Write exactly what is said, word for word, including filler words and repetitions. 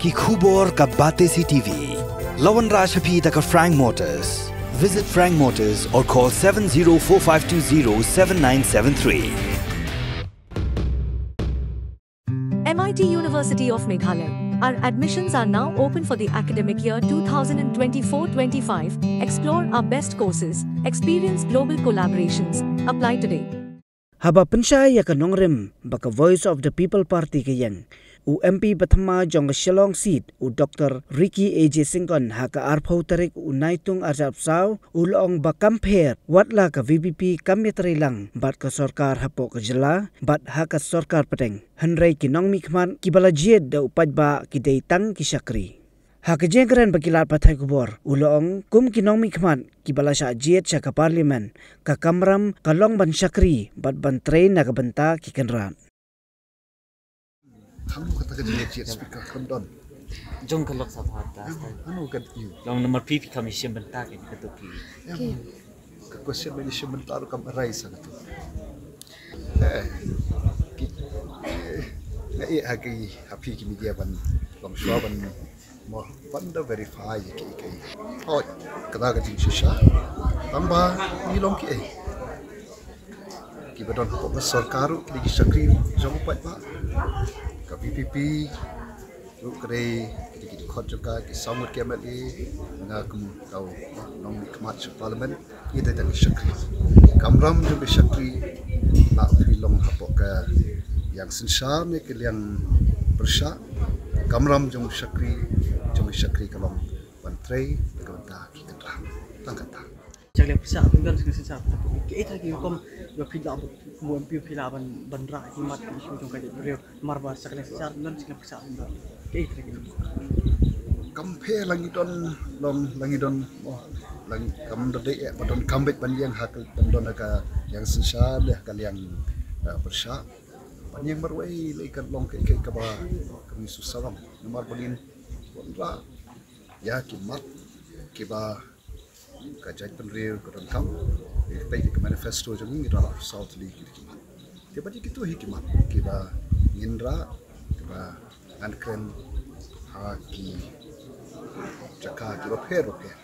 Ki khubor ka Batesi T V. La wanrah sha phi da ka Frank Motors. Visit Frank Motors or call seven zero four five two zero seven nine seven three. M I T University of Meghalaya. Our admissions are now open for the academic year two thousand twenty-four twenty-five. Explore our best courses, experience global collaborations. Apply today. Haba pynshai ïa ka nongrim ba ka Voice of the People Party ka ïeng, u M P ba thymmai jong ka Shillong seat, u Doctor Ricky A J Syngkon, ha ka arphew tarik u Naitung arhajar arphew saw, u la ong ba kam pher wat la ka V P P kam ïatrei lang bad ka sorkar hapoh ka jylla bad ha ka sorkar pdeng. Hynrei ki nongmihkhmat kiba la jied da u paidbah ki dei tang ki shakri. Ha ka jingkren bad ki lad pathai khubor, u la ong kum ki nongmihkhmat kiba la shah jied sha ka Parliament, ka kamram ka long ban shakri bad ban trei na ka bynta ki kynrad. Hangno kata ka jingjied speaker kan don? Jong ka Lok Sabha ta. Hangno ka ïoh? Long namar phi phi kam ïashim bynta ka, kato ki. Em, ka question ba ïashim bynta ruh kam arise ha kato. Eh, ki, eh, nga ïeh ha ki, ha phi ki media ban long shuwa ban mo ban da verify ïa ki, ki. Hooid, kata ka jingshisha. Tang ba ngi long ki, eh, kiba don hapoh ka sorkar ruh ki dei ki shakri jong u paidbah. Ka V P P ruh ka dei ki dei ki dkhot jong ka, ki saw ngut ki M L A, nga kum uta u nongmihkhmat sha Parliament, ngi dei tang ki shakri. Kamram jong ki shakri, la phi long hapoh ka ïing synshar ne ka liang pyrshah. Kamram jong shakri, jong ki shakri ka long ban trei na ka bynta ki kynrad. Tang kata. Sha ka liang pyrshah, phi don sha ka liang synshar, kaei trai ki rukom ba phi lah, kum u M P phi lah ban, ban rah ki mat ki issue jong ka jaitbynriew, namar ba sha ka liang synshar, phi don sha ka liang pyrshah, phi don kaei trai ki rukom. Kam pher, la ngi don, long la ngi don, oh, la ngi kam da dei eh ba don kam beit ban ïeng ha ka, ban don ha ka liang synshar, ha ka liang, eh, pyrshah. Ban ïeng marwei lei kan long kaei kaei kaba, kaba ngi sngewsarong namar ba ngin wanrah ïa ki mat kiba ka jaitbynriew ka donkam. Ngi peit ïa ka manifesto jong ngi, ngi don arphew saw tylli ki, ki mat. Te bad ïa kito hi ki mat kiba ngin rah, kiba ngan kren ha ki jaka kiba pher bapher.